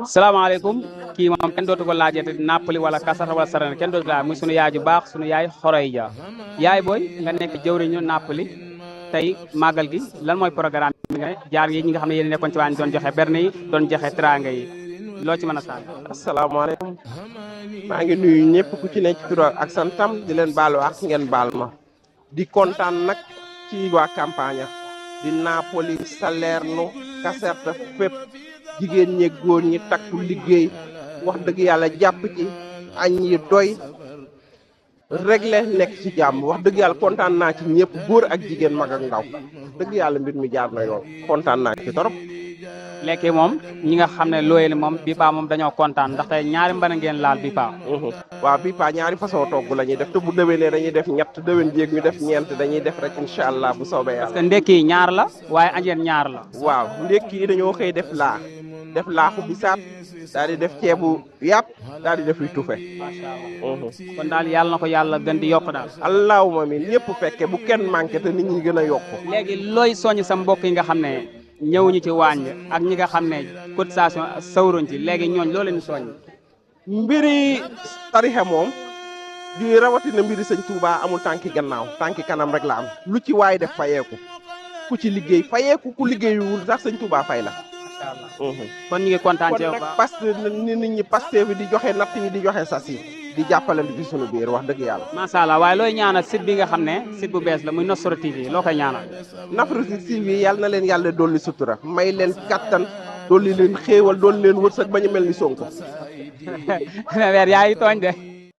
salaamaaleykum kii moom kenn dootu ko laajate Napoli wala Kasara wala Sarana kenn dootu ko laaj muy sunu yaay ju baax sunu yaay Xoroy Ja yaay booy nga nekk jëwriñu Napoli tey màggal gi lan mooy programme bi nga jaar yi ñi nga xam ne yéen nekkoon ci waañ doon joxe berne yi doon joxe teraanga yi loo ci mën a sànni. asalaamaaleykum maa ngi nuyu ñëpp ku ci nekk ci tur ak santam di leen baalu ak ngeen baal ma di kontaan nag ci waa campagne di Napoli Salerno Caserta fépp jigéen ñi góor ñi takku liggéey wax dëgg yàlla jàpp ci añ yi doy réglé nekk ci jàmm wax dëgg yàlla kontaan naa ci ñëpp góor ak jigéen mag ak ndaw dëgg yàlla mbir mi jaar na yoon kontaan naa ci torop léegi moom ñi nga xam ne looyee moom bi paa moom dañoo kontaan ndaxte ñaari mbana ngeen laal bi paa. waaw bi paa ñaari façon togg la ñuy def te bu déwénee dañuy def ñett déwén jéeg ñu def ñeent dañuy def rek incha allah bu soobee yàlla. parce que ndekki ñaar la waaye añeen ñaar la. waaw ndekki yi dañoo xëy def laaxu bisaab daal di def ceebu yàpp daal di def yu tufe. macha allah kon daal yàlla na ko yàlla gën di yokk daal. allahumma min ñëpp fekke bu kenn manqué te nit ñi gën a yokk. léegi looy soññ sa mbokk yi nga xam ne ñëwuñu ci waañ ak ñi nga xam ne cotisation sawruñ ci léegi ñooñ loo leen soññ. mbiri tarixa moom di rawatina mbiri sëñ Touba amul tànki gannaaw tànki kanam rek la am lu ci waay def fayeeku ku ci liggéey fayeeku ku liggéeyuwul sax sëñ Touba fay la. macha allah kon ñu ngi kontaan ci yow kon nag parce que nit ñi Pastef bi di joxe natt yi di joxe sas yi di jàppalante ci sunu biir wax dëgg yàlla. macha allah waaye looy ñaanal site bi nga xam ne site bu bees la muy Nasrou TV loo koy ñaanal. Nasrou TV yàlla na leen yàlla dolli sutura may leen kattan dolli leen xéewal dolli leen wërsëg ba ñu mel ni Sonko. weer yaa ngi tooñ de.